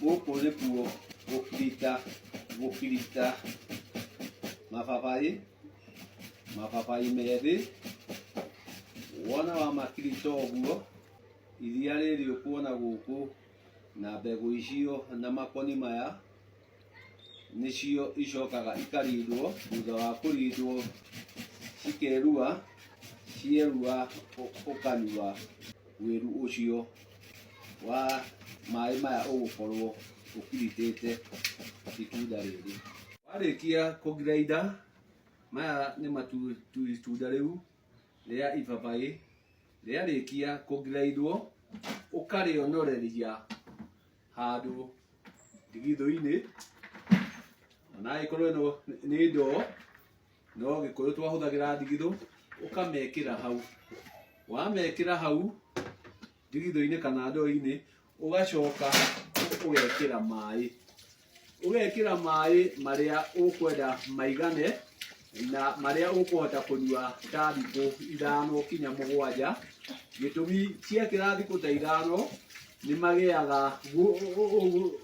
Gũkũ nĩkuo gũkirita, gũkirita mababaĩ, mababaĩ methĩ. Wona wamakirita ũguo, iria rĩrĩ ũkuona gũkũ na mbegũ icio na makoni maya, nĩcio icokaga ikarindwo. Thutha wa kũrindwo cikerua, cierua ũkanyua wĩru ũcio wa maĩ maya ũgũkorwo ũkiritĩte itunda rĩrĩ. Warĩkia kũgirainda, maya nĩ itunda rĩu rĩa ibabaĩ, rĩarĩkia kũgiraindwo, ũkarĩonoreria handũ ndigithũ-inĩ, ona angĩkorwo ĩno nĩ ndoo, no Gĩkũyũ twahũthagĩra ndigithũ, ũkamekĩra hau. Wamekĩra hau ndigithũ-inĩ kana ndoo-inĩ, ũgacoka ũgekĩra maĩ. Ũgekĩra maĩ marĩa ũkwenda maigane na marĩa ũkũhota kũnyua ta thikũ 5 kinya 7. Gĩtũmi ciakĩra thikũ ta 5 nĩ magĩaga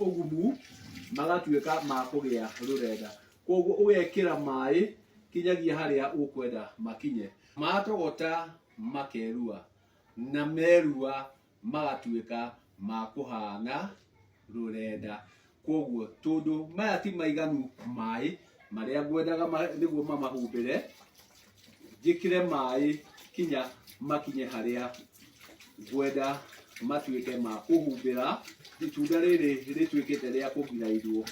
ũgumu magatuĩka ma kũgĩa rũrenda. Koguo ũgekĩra maĩ kinyagia harĩa ũkwenda makinye. Matogota makerua na merua magatuĩka ma kũhana rũrenda. Koguo tondũ maya ti maiganu maĩ marĩa ngwendaga nĩguo mamahumbĩre, njĩkĩre maĩ kinya makinye harĩa ngwenda matuĩke ma kũhumbĩra itunda rĩrĩ rĩtuĩkĩte rĩa kũgiraindwo,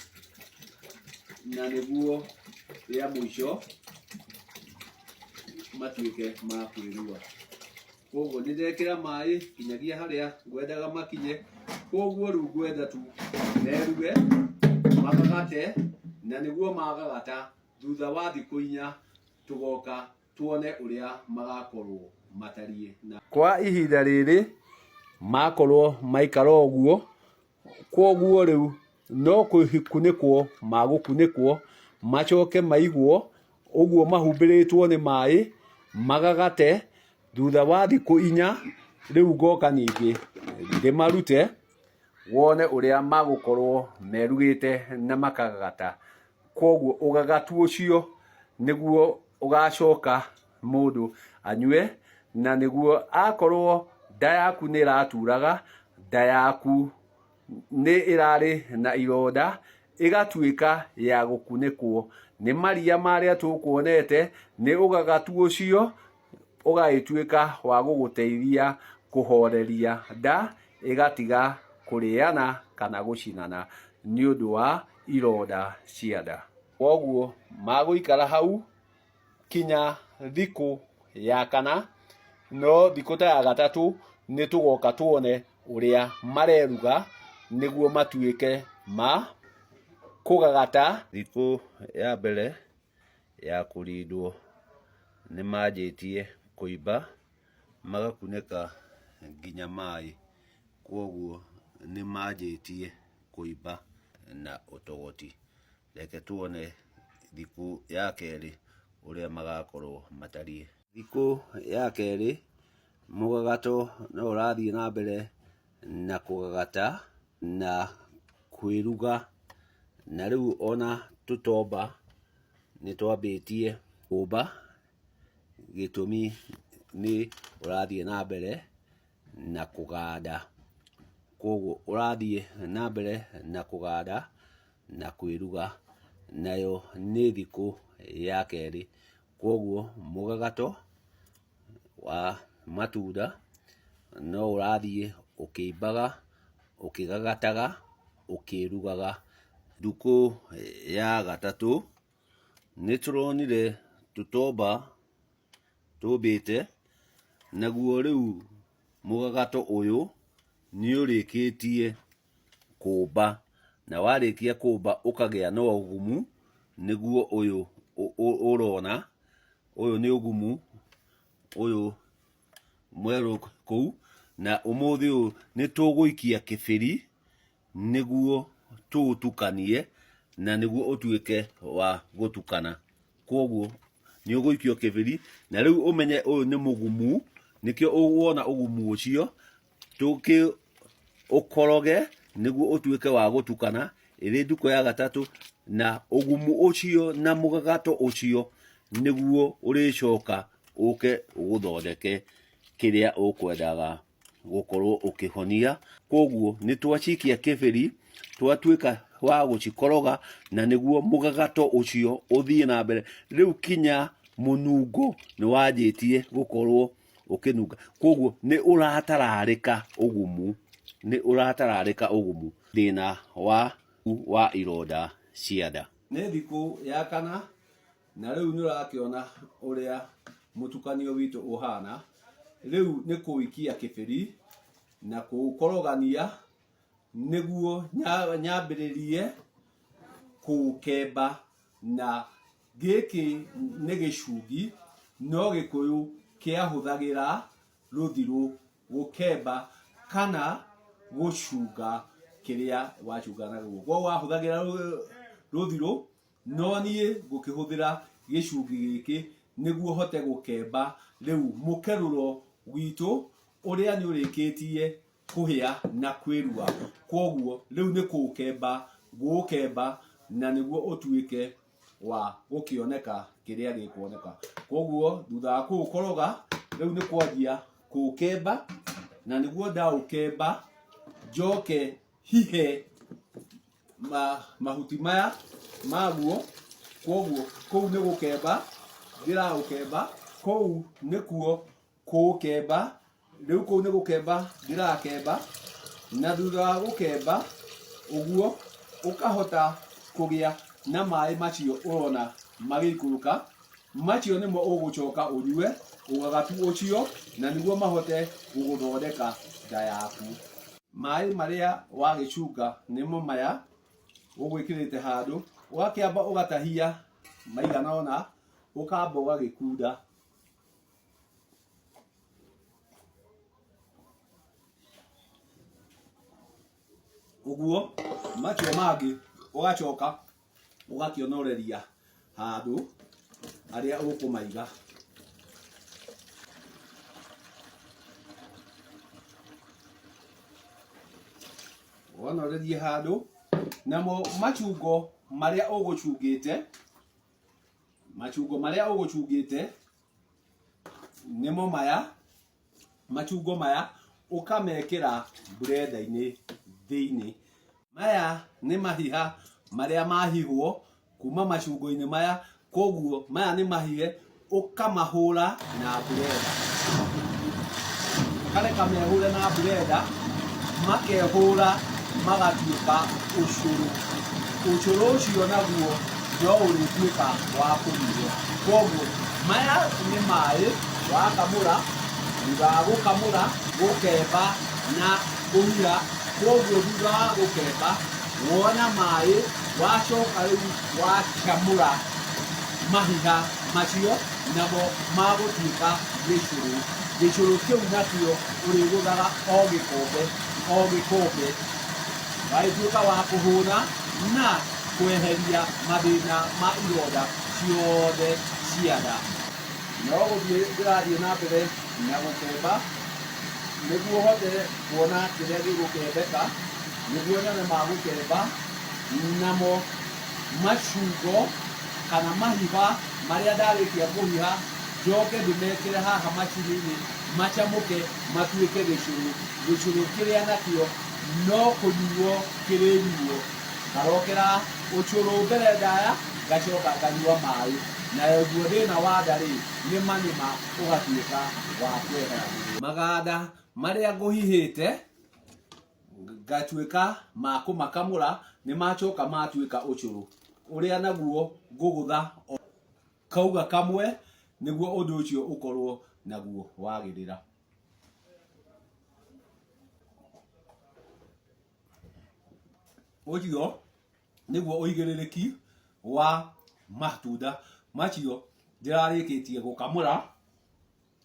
na nĩguo rĩa mũico matuĩke ma kwĩrua. Koguo nĩ ndekĩra maĩ nginyagia harĩa ngwendaga makinye. Koguo rĩu ngwenda tu meruge magagate, na nĩguo magagata thutha wa thikũ 4 tũgoka tuone ũrĩa magakorwo matariĩ. Na kwa ihinda rĩrĩ makorwo maikara ũguo, koguo rĩu no kũkunĩkwo magũkunĩkwo, macoke maigwo ũguo mahumbĩrĩtwo nĩ maĩ, magagate. Thutha wa thikũ 4 rĩu ngoka ningĩ ndĩmarute, wone ũrĩa magũkorwo merugĩte na makagagata. Koguo ũgagatu ũcio nĩguo ũgacoka mũndũ anyue, na nĩguo akorwo nda yaku nĩ ĩraturaga, nda yaku nĩ ĩrarĩ na ironda, ĩgatuĩka ya gũkunĩkwo nĩ maria marĩa tũkuonete, nĩ ũgagatu ũcio ũgagĩtuĩka wa gũgũteithia kũhoreria nda, ĩgatiga kũrĩana kana gũcinana nĩ ũndũ wa ironda cia nda. Koguo magũikara hau kinya thikũ ya kana, no thikũ ta ya gatatũ nĩ tũgoka tuone ũrĩa mareruga nĩguo matuĩke ma kũgagata. Thikũ ya mbere ya kũrindwo nĩ manjĩtie kũimba, magakunĩka nginya maĩ, kwoguo nĩ manjĩtie kũimba na ũtogoti. Reke tuone thikũ ya kerĩ ũrĩa magakorwo matariĩ. Thikũ ya kerĩ mũgagato no ũrathiĩ na mbere na kũgagata na kwĩruga, na rĩu ona tũtomba nĩ twambĩtie kũmba, gĩtũmi nĩ ũrathiĩ na mbere na kũganda. Koguo ũrathiĩ na mbere na kũganda na kwĩruga, nayo nĩ thikũ ya kerĩ. Koguo mũgagato wa matunda no ũrathiĩ ũkĩimbaga, ũkĩgagataga, ũkĩrugaga. Thikũ ya gatatũ nĩ tũronire tũtomba tũmbĩte, naguo rĩu mũgagato ũyũ nĩ ũrĩkĩtie kũmba, na warĩkia kũmba ũkagĩa na ũgumu, nĩguo ũyũ ũrona, ũyũ nĩ ũgumu, ũyũ mwerũ kũu, na ũmũthĩ ũyũ nĩ tũgũikia kĩbĩri nĩguo tũũtukanie na nĩguo ũtuĩke wa gũtukana. Kwoguo nĩ ũgũikio kĩbĩri na rĩu ũmenye ũyũ nĩ mũgumu, nĩkĩo wona ũgumu ũcio, tũkĩ ũkoroge. Nĩguo ũtuĩke wa gũtukana ĩrĩ ndukũ ya gatatũ, na ũgumu ũcio na mũgagato ũcio nĩguo ũrĩcoka ũke ũgũthondeke kĩrĩa ũkwendaga gũkorwo ũkĩhonia. Koguo nĩ twacikia kĩbĩri, twatuĩka wa gũcikoroga, na nĩguo mũgagato ũcio ũthiĩ na mbere. Rĩu kinya mũnungo nĩ wanjĩtie gũkorwo ũkĩnunga. Koguo nĩ ũratararĩka ũgumu, nĩ ũratararĩka ũgumu. Thĩna wa ironda cia nda. Nĩ thikũ ya kana na rĩu nĩ ũrakĩona ũrĩa mũtukanio witũ ũhana. Rĩu nĩ kũwikia kĩbĩri na kũũkorogania nĩguo nyambĩrĩrie kũũkemba. Na gĩkĩ nĩ gĩcungi, no Gĩkũyũ kĩahũthagĩra rũthirũ gũkemba kana gũcunga kĩrĩa wacunga naguo. Koguo wahũthagĩra rũthirũ, no niĩ ngũkĩhũthĩra gĩcungi gĩkĩ nĩguo hote gũkemba rĩu mũkerũro witũ ũrĩa nĩ ũrĩkĩtie kũhĩa na kwĩrua. Kwoguo rĩu nĩ kũũkemba ngũũkemba na nĩguo ũtuĩke wa gũkĩoneka kĩrĩa gĩkuoneka. Kwoguo thutha wa kũũkoroga rĩu nĩ kwanjia kũũkemba, na nĩguo ndaũkemba njoke hihe mahuti maya maguo. Kwoguo kũu nĩ gũkemba ndĩraũkemba, kũu nĩkuo kũũkemba. Rĩu kũu nĩ gũkemba ndĩrakemba, na thutha wa gũkemba ũguo ũkahota kũgĩa na maĩ macio ũrona magĩikũrũka, macio nĩmo ũgũcoka ũnyue ũgagatu ũcio, na nĩguo mahote gũgũthondeka nda yaku. Maĩ marĩa wagĩcunga nĩmo maya ũgwĩkĩrĩte handũ, ũgakĩamba ũgatahia maigana ũna, ũkamba ũgagĩkunda. Ũguo macio mangĩ ũgacoka ũgakĩonoreria handũ harĩa ũkũmaiga. Wonorerie handũ, namo machungo marĩa ũgũcungĩte, machungo marĩa ũgũcungĩte nĩmo maya, machungo maya ũkamekĩra blender-inĩ thĩinĩ. Maya nĩ mahiha marĩa mahihwo kuma machungo-inĩ maya, koguo maya nĩ mahihe ũkamahũra na blender. Ũkareka mehũre na blender, makehũra magatuĩka ũcũrũ. Ũcũrũ ũcio naguo no ũrĩtuĩka wa kũnyuo. Koguo maya nĩ maĩ wakamũra, thutha wa gũkamũra gũkemba na kũhiha. Koguo thutha wa gũkemba wona maĩ wacoka rĩu wacamũra mahiha macio namo magũtuĩka gĩcũrũ. Gĩcũrũ kĩu nakĩo ũrĩgũthaga o gĩkombe o gĩkombe, wagĩtuĩka wa kũhũna na kweheria mathĩna ma ironda ciothe cia nda. No gũthiĩ ndĩrathiĩ na mbere na gũkemba nĩguo hote kuona kĩrĩa gĩgũkembeka, nĩguo nyone ma gũkemba namo macungo kana mahiha marĩa ndarĩkia kũhiha njoke ndĩmekĩre haha macini-inĩ macamũke matuĩke gĩcũrũ. Gĩcũrũ kĩrĩa nakĩo no kũnyuo kĩrĩnyuo. Ngarokera ũcũrũ mbere ndaya ngacoka nganyua maĩ. Naguo thĩna wa nda rĩ, nĩma nĩma ũgatuĩka wa kwehera. Maganda marĩa ngũhihĩte ngatuĩka ma kũmakamũra, nĩ macoka matuĩka ũcũrũ ũrĩa naguo ngũgũtha kauga kamwe nĩguo ũndũ ũcio ũkorwo naguo wagĩrĩra. Ũcio nĩguo ũigĩrĩrĩki wa matunda macio ndĩrarĩkĩtie gũkamũra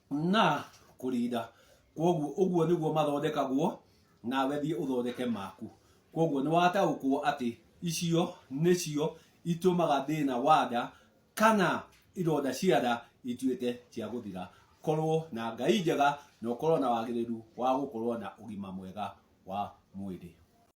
na kũrinda. Kwoguo ũguo nĩguo mathondekagwo, nawe thiĩ ũthondeke maku. Kwoguo nĩ wataũkwo atĩ icio nĩcio itũmaga thĩna wa nda kana ironda cia nda ituĩke cia gũthira. Korwo na Ngai njega na ũkorwo na wagĩrĩru wa gũkorwo na ũgima mwega wa mwĩrĩ.